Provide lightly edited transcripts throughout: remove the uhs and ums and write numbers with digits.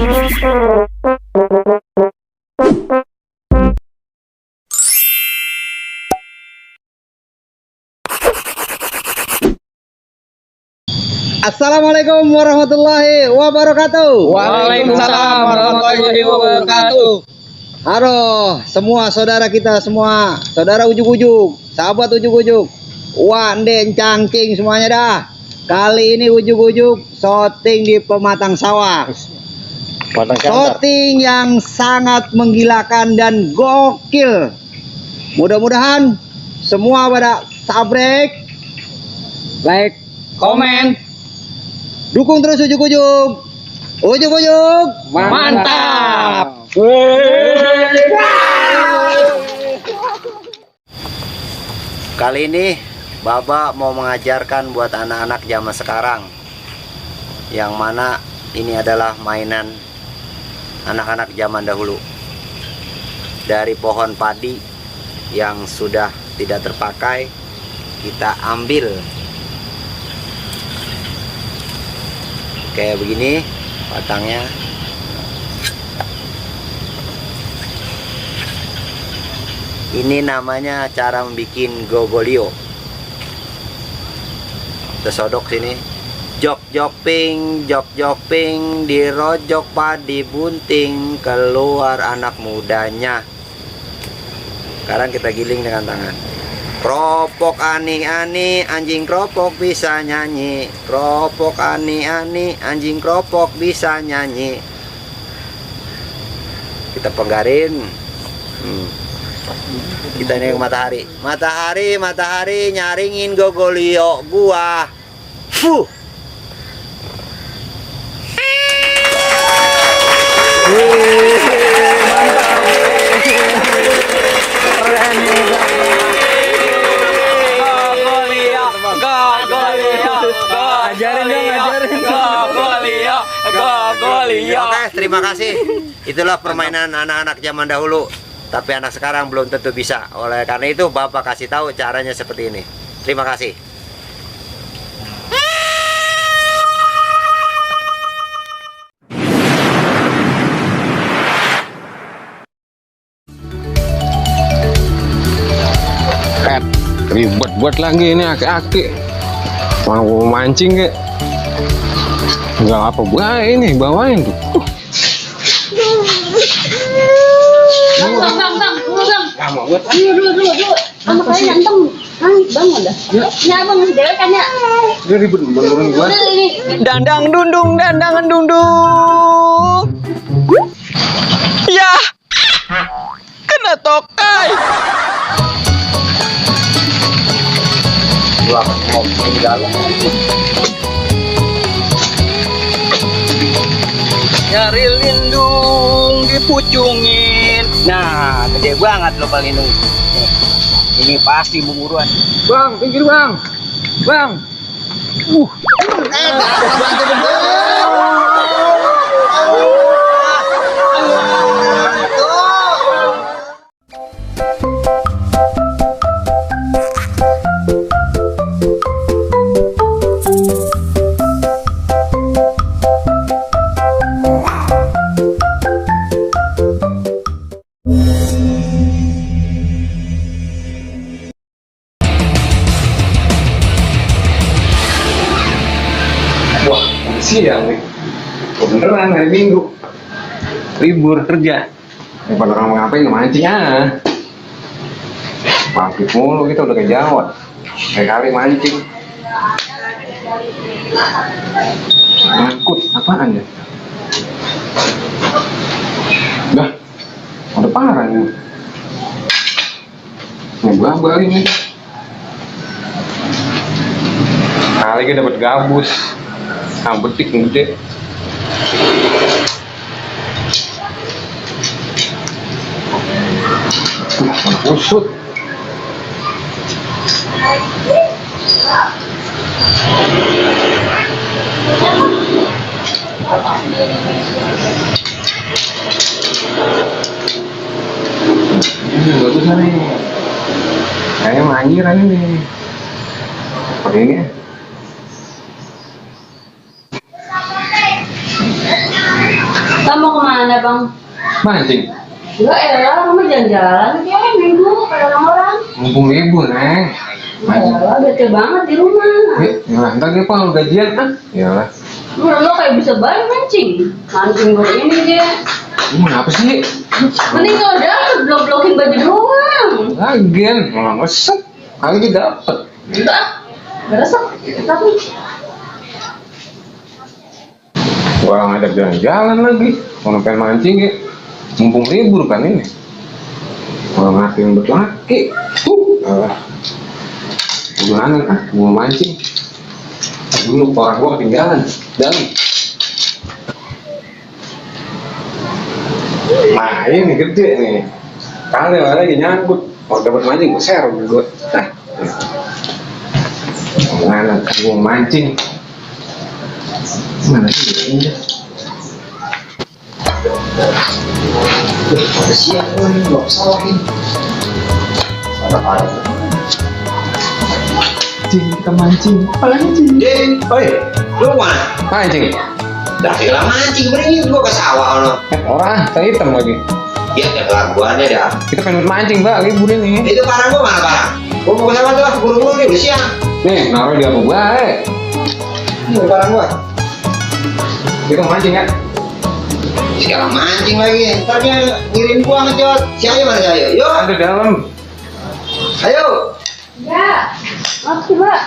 Assalamualaikum warahmatullahi wabarakatuh. Waalaikumsalam warahmatullahi wabarakatuh. Halo semua saudara kita semua, saudara ujuk-ujuk, sahabat ujuk-ujuk, wanden cangking semuanya dah. Kali ini ujuk-ujuk syuting di pematang sawah. Syuting yang sangat menggilakan dan gokil. Mudah-mudahan semua pada sabrek, like, Komen, dukung terus ujuk-ujuk. Ujuk-ujuk mantap. Kali ini Baba mau mengajarkan buat anak-anak zaman sekarang, yang mana ini adalah mainan anak-anak zaman dahulu. Dari pohon padi yang sudah tidak terpakai, kita ambil kayak begini batangnya. Ini namanya cara membuat gogolio. Tersodok sini. Jok-joping, jok-joping, dirojok padi bunting, keluar anak mudanya. Sekarang kita giling dengan tangan. Kropok ani-ani, anjing kropok bisa nyanyi. Kropok ani-ani, anjing kropok bisa nyanyi. Kita penggarin. Kita nih matahari. Matahari, matahari, nyaringin gogolio gua. Fuh. Oke, terima kasih. Itulah permainan anak-anak zaman dahulu. Tapi anak sekarang belum tentu bisa. Oleh karena itu Bapak kasih tahu caranya seperti ini. Terima kasih. Ribet buat lagi ini aki-aki. Mau mancing kek? Enggak apa buat ini bawain tuh. Bang, Kamu buat. dulu. Sama kayak nyantem. Bangun dah. Ya, bang, dewek kan ya. Dia ribet bangun gua. Udah ini. Dandang dundung, dandangan dundung. Ya. Kena tokai. Gua akan ngomong di dalam. Nyari lindung dipucungin. Nah, gede banget lo palindung. Ini pasti bumuruan. Bang, pinggir bang. Bang. Wah, siang nih. Beneran hari Minggu. Libur kerja. Daripada orang ngapain mancing ah. Pagi mulu kita udah ke Jawa. Kayak kali mancing. Ngangkut apaan ya? Dah, udah parah nih. Ngebabal ini. Kali kita dapat gabus. Betik gede. Mana kusut. Bagus nih. Kayaknya manjir aja nih. Pakai ini ya. Bapak mau kemana bang? Mancing. Enggak elah, kamu jalan-jalan ya minggu kayak orang-orang. Mumpung libur, Neng. Mancing. Elah, bete banget di rumah. Ya, ntar dia kalau gajian ah. Iyalah. Lo kayak bisa banget mancing. Mancing gue ini dia. Kenapa sih? Mending kalau dapet blok-blokin baju doang. Lagian malah ngesek. Kali dia dapet. Enggak, gak resep. Tapi Gua ngajak jalan-jalan lagi. Mau pengen mancing ya. Mumpung libur kan ini. Kalau ngatin betul laki. Gimana ah? Mau mancing. Dulu orang gua ketinggalan. Dalam. Nah ini gede nih. Kali lagi nyangkut. Kalau dapat mancing gua share gua. Mana gua mancing. Mana sih? Siang nih, nggak salah nih. Ada. Mancing, kita mancing. Ding, oi, lu mana? Mancing. Dah tinggal mancing, beringin gua ke sawah ono. Orang saya hitam lagi. Ya, kelakuannya dah. Kita pengen mancing mbak, libur ini. Itu barang gua mana barang? Gua mau ke sawah tuh, buru-buru nih, udah siang. Nih, naruh di apa baik. Ini barang gua. Kita mancing ya. Sekarang mancing lagi. Ntar dia ngirim gua ngejot. Si Ayu mana si Ayu? Yuk, Ada dalam. ayo. ya, makasih mbak.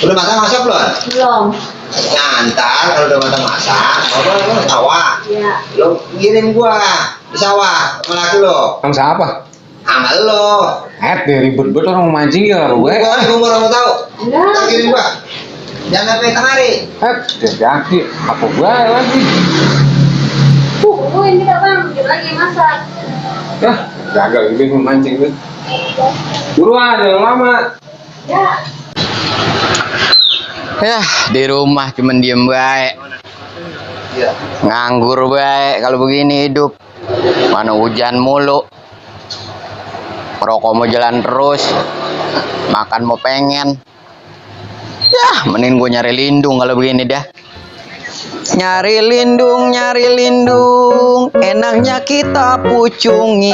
Udah masak belum? Belum. Nah, ntar kalau udah masak, apa lu sawah? Ya. Lo ngirim gua di sawah sama laki lo. Kamu siapa? Sama lo. Dia ribet-ribet orang mau mancing ya gue. Gua mau tahu. Enggak. Ntar kirim gua. Jangan sampai kemari. Dia jaki. Apa gue lagi? Tungguin kita bang, kita lagi masak. Ya, gagal gitu mau mancing tuh. Buruan, jangan lama. Ya. Ya, di rumah cuman diem baik. Iya. Nganggur baik kalau begini hidup. Mana hujan mulu. Rokok mau jalan terus. Makan mau pengen. Ya, mending gue nyari lindung kalau begini dah. Nyari lindung, enaknya kita pucungin.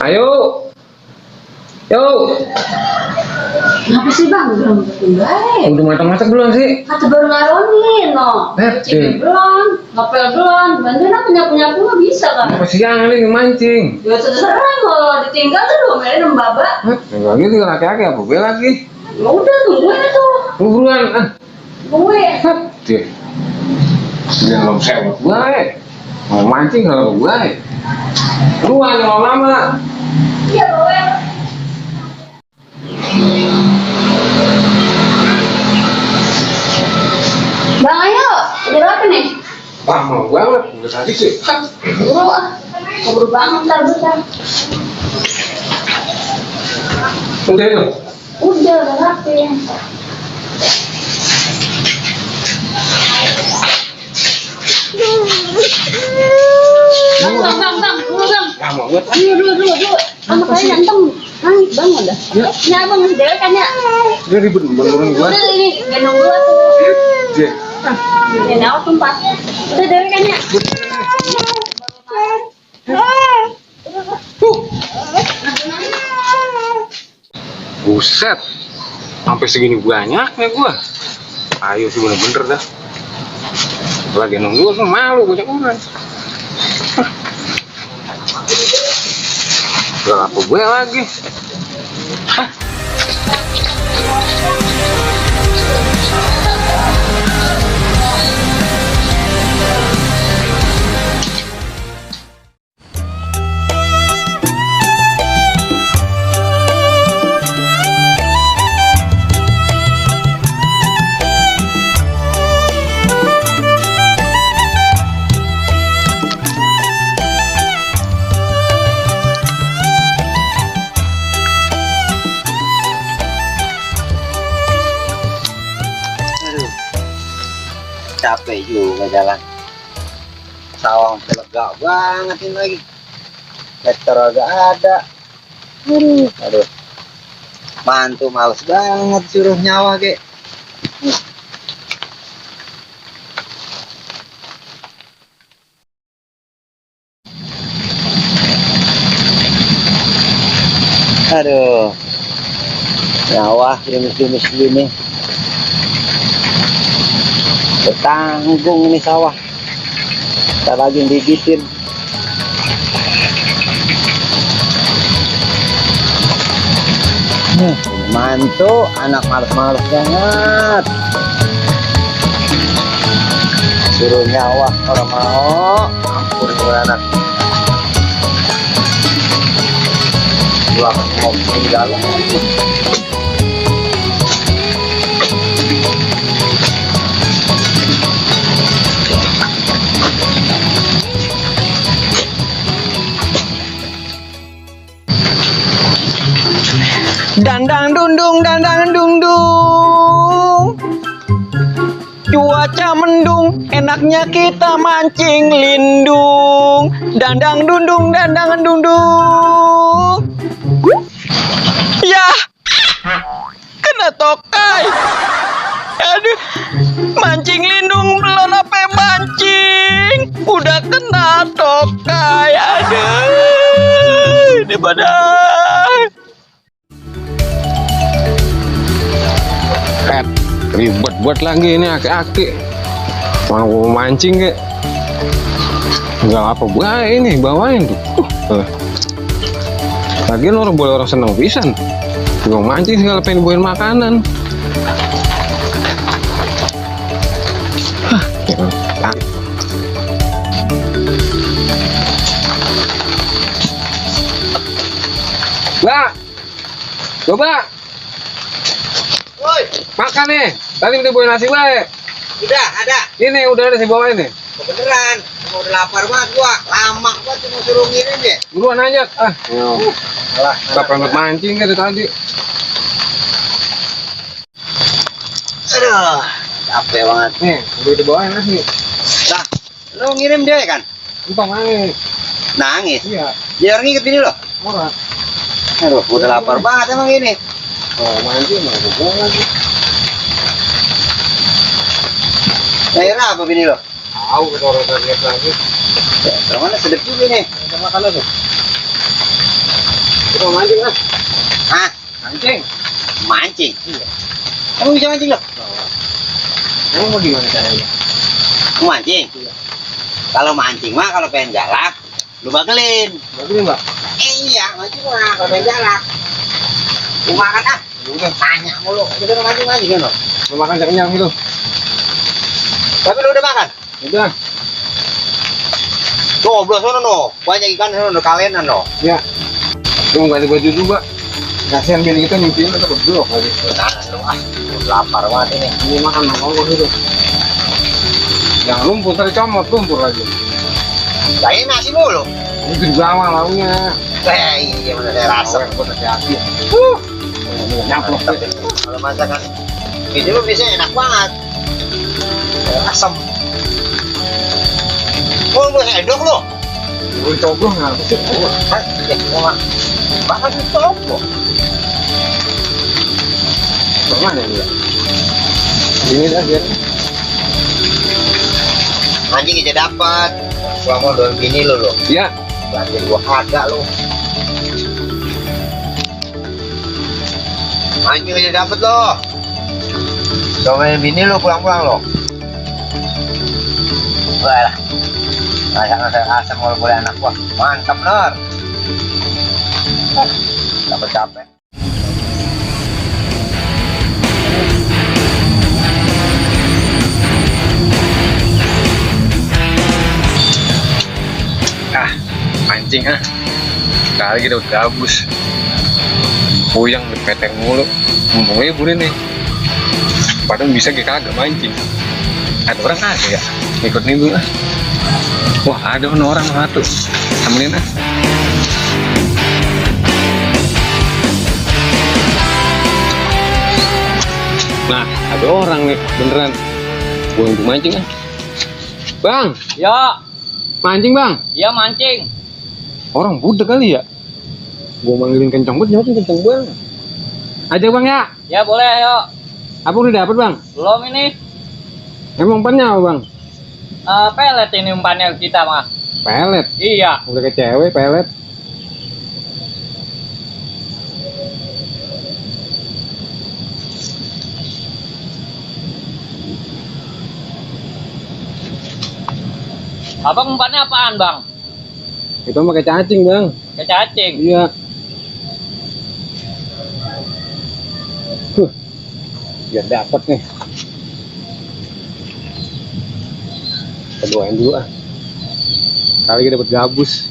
Ayo. Yuk. Kenapa sih bang? Belum baik. Udah masak-masak belum sih? Kata baru ngaronin no. Cipi belum, ngapel belum. Bantuin aku nyapu-nyapu nggak bisa kan? Apa siang nih mancing? Ya terserah kalau ditinggal tuh dua melin sama baba. Enggak gitu laki-laki apa gue lagi? Ya udah tungguin itu. Buruan ah. Tungguin. Dia. Dia belum sewot gue. Mau mancing kalau gue. Buruan kalau lama. Iya bawa. Bang ayo, udah berapa nih? Lama banget, udah tadi sih. Buru ah, keburu banget ntar bentar. Udah itu. Udah rapi. Bang, dulu bang. Lama banget. Dulu. Anak kalian nyantem nangis bang udah. Ya bang, dewek kan ya. Dia ribet beneran gue. Udah ini gendong dulu tuh. Dia. Ini nawa tumpah. Udah dewek kan ya. Buset. Sampai segini banyaknya gua. Ayo sih bener-bener dah. Lagi nunggu tuh malu banyak orang. Gak apa gue lagi. Capek juga jalan. Sawah lega banget ini lagi. Traktor agak ada. Aduh. Mantu males banget suruh nyawa kek. Aduh. Nyawa gerimis-gerimis gini. Bertanggung nih sawah. Kita lagi gigitin. Mantu, anak males-males banget. Suruh nyawa orang mau. Ampun gue anak. Gua mau di dalam. Dandang dundung, dandang dundung. Cuaca mendung, enaknya kita mancing lindung. Dandang dundung, dandang dundung. Ya, kena tokai. Aduh, mancing lindung belum apa mancing. Udah kena tokai. Aduh, di badan. Ribet buat lagi ini aki-aki. Mau mancing kek. Enggak apa baik ini bawain tuh. Lagian orang boleh orang seneng pisan. Juga mancing segala pengen dibawain makanan. Mbak, coba. Woi, Makan nih. Tadi minta bawain nasi baik. udah ada. Ini udah ada saya bawain nih. Beneran. Mau udah lapar banget gua. Lama gua cuma suruh ngirim deh. Buruan aja. Alah, Kapan mancing kan dari tadi. aduh, capek banget. Nih, udah dibawain nasi. Nah, lo ngirim dia kan? Entah nangis. Nangis. Iya, Biar ngikut ini loh. murah. Aduh, udah lapar banget emang ini. Oh, mancing mah gue lagi. Daerah apa bini lo? Tahu kita orang lihat lagi. Ya, mana sedap juga nih. Kita makan aja. Kita mancing lah. Hah? Mancing. Mancing? Iya. Kamu bisa mancing lo? Emang mau gimana caranya? Mau mancing? Iya. Kalau mancing mah kalau pengen galak, lu bagelin. Bagus nggak? Iya, mancing mah kalau pengen galak. Lu makan ah? Udah. Tanya mulu. Kita mancing-mancing kan lo? Lu makan kenyang gitu. Tapi lu udah makan? Udah. Tuh, belah sana no. Banyak ikan sana no, kalenan no. Ya. Lu nggak ada baju juga. Kasihan bini kita nyimpiin kita berdua lagi. Nah, lu ah, lapar banget ini. Ini makan ngomong gitu. Yang lumpur tadi comot lumpur lagi. Kayaknya nasi mulu. Itu di bawah launya. Iya, mana saya rasa. Gue hati-hati. Nyamplok. Kalau masakan ini lu biasanya enak banget. Asam. Oh, lu sendok lo. Gue coba nggak sih? Bahkan dicoba. Kemana dia? Ini dah biar. Anjing aja dapat. Gua mau doang bini lo. Ya. Belanja gua kagak lo. Anjing aja dapat lo. Doang bini lo pulang-pulang lo. Wah lah. Asam kalau boleh anak gua. Mantap bener. Capek-capek. Mancing kali kita udah gabus puyang di peteng mulu mumpung libur ini padahal bisa kita agak mancing ada orang ada ya ikut nimbu wah ada orang satu temenin nah ada orang nih beneran gua mancing bang Ya, mancing bang ya mancing. orang budak kali ya gua manggilin kencang banget nyawatin kencang banget aja bang ya Ya boleh, yuk. apa udah dapet bang Belum ini emang umpannya apa bang pelet ini umpannya kita mah. pelet Iya. udah ke cewek pelet Abang umpannya apaan, Bang? Itu pakai cacing, Bang. Kayak cacing. Iya. Biar dapat nih. Kita doain dulu ah. Kali kita dapat gabus.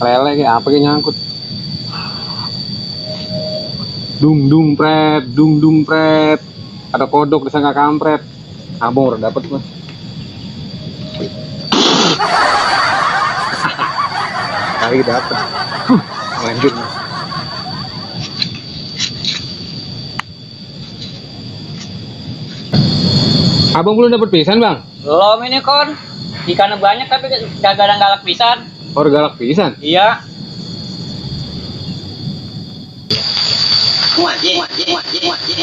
Lele kayak apa kayak nyangkut. Dung pret. Ada kodok disangka kampret. Abang udah dapet Mas. Kali dapet. Lanjut. Abang belum dapet pisan, Bang? Belum ini kon. Ikannya banyak tapi kagak ada galak pisan. Oh, galak pisan. Iya.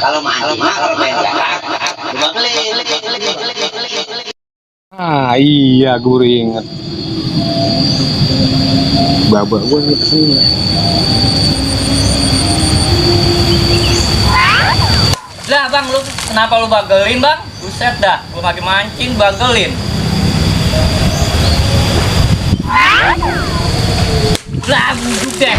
Kalau main galak. Ah, iya, gue baru inget. Babak gue nih kesini. Lah bang, lu kenapa lu bagelin bang? Buset dah, lu lagi mancing bagelin. Lah busuk deh.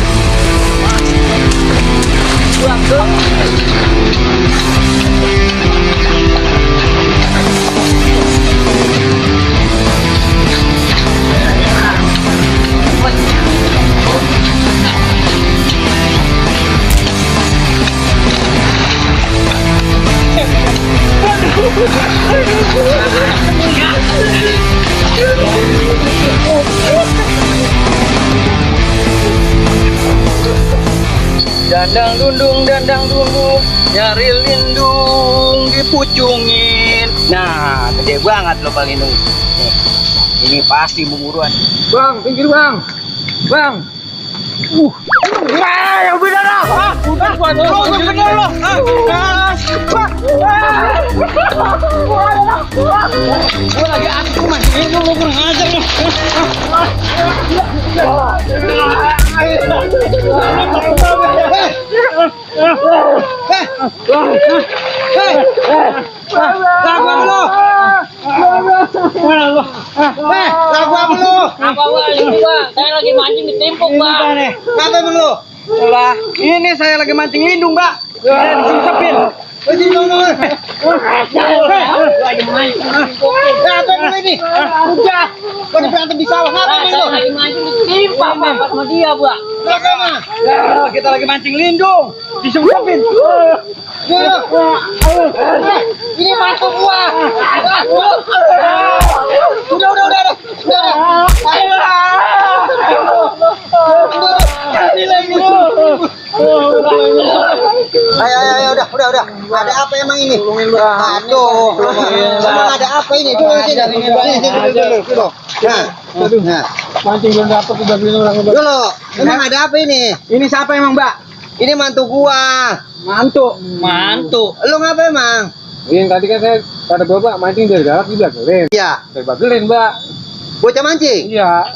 Dandang dundung, nyari lindung dipucungin. Nah, gede banget lo Bang Lindung. Nih, ini pasti bunguruan. Bang, pinggir Bang. Bang. Wah, yang bener lo. Udah bener lo. Gua lagi asik mancing lindung lo kurang ajar lo. Saya lagi mancing di timpuk, Bang. Ngapa emang lu? Lah, ini saya lagi mancing lindung, Mbak. Saya disempit. Lagi dong. Lagi mancing. Ngapa emang ini? Udah. Kau berantem di sawah. Ngapa emang lu? Saya lagi mancing di timpuk, Bang. Sama dia, Mbak. Ngapa emang? Kita lagi mancing lindung. Disempit. Ini mantu gua. Udah. Ayo, udah. Ada apa emang ini? Aduh. Emang ada apa ini? Dulu. Nah. Mancing belum dapet udah beli orang Dulu. Emang ada apa ini? Ini siapa emang, Mbak? Ini mantu gua. Mantu. Lu ngapa emang? Ini tadi kan saya pada bapak mancing dari galak di bagelin. Iya. Dari bagelin, Mbak. Bocah mancing? Iya.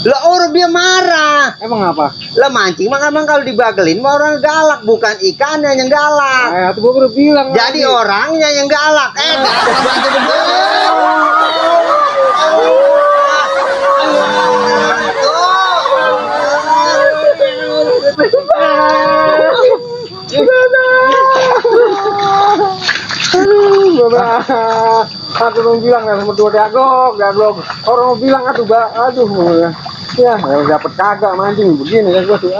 Lah orang dia marah. Emang apa? Lah mancing mah emang kalau dibagelin mah orang galak, bukan ikannya yang galak. Itu gua udah bilang. Jadi orangnya yang galak. Jangan bantu Aku mau bilang ya nomor 2 dagok. Orang mau bilang atuh, Mbak. Aduh. Ya, dapat kagak mancing begini kan gua tuh.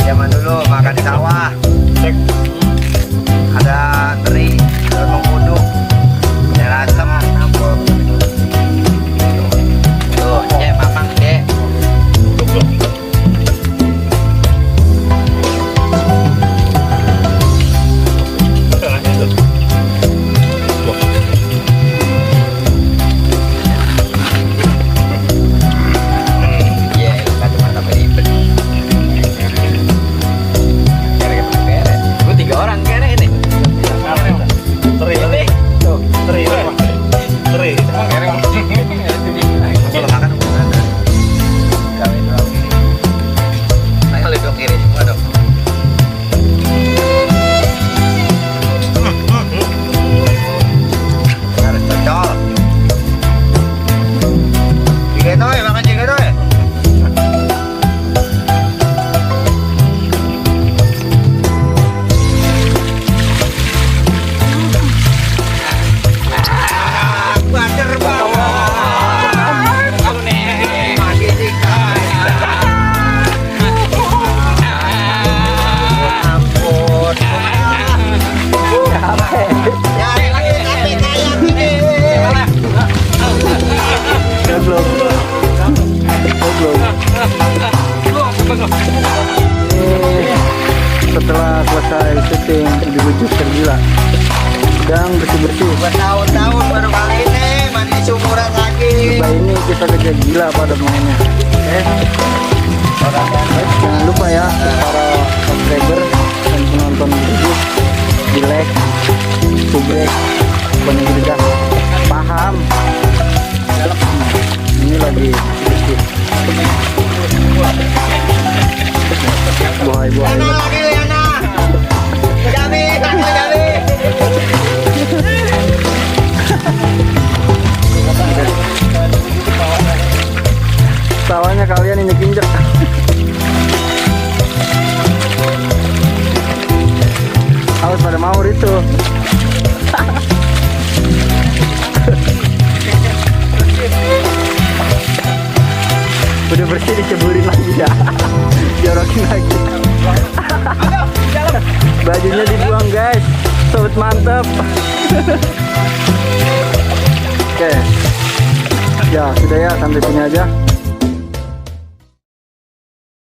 Zaman dulu makan di sawah. setelah selesai syuting ujuk-ujuk tergila sedang bersih-bersih. Bertahun-tahun baru kali ini mandi syukuran lagi. Coba ini kita kerja gila pada mainnya. Oke. Baik, jangan lupa ya para subscriber dan penonton video di like, subrek, pokoknya gitu dah. Paham? Ini lagi sedikit. Boy. Lagi Liana. Jami. Sawahnya kalian ini injek. Harus pada mau itu. Udah bersih diceburin lagi ya. Jorokin lagi. Bajunya dibuang guys. Sobat mantep. Oke. Ya sudah ya, sampai sini aja.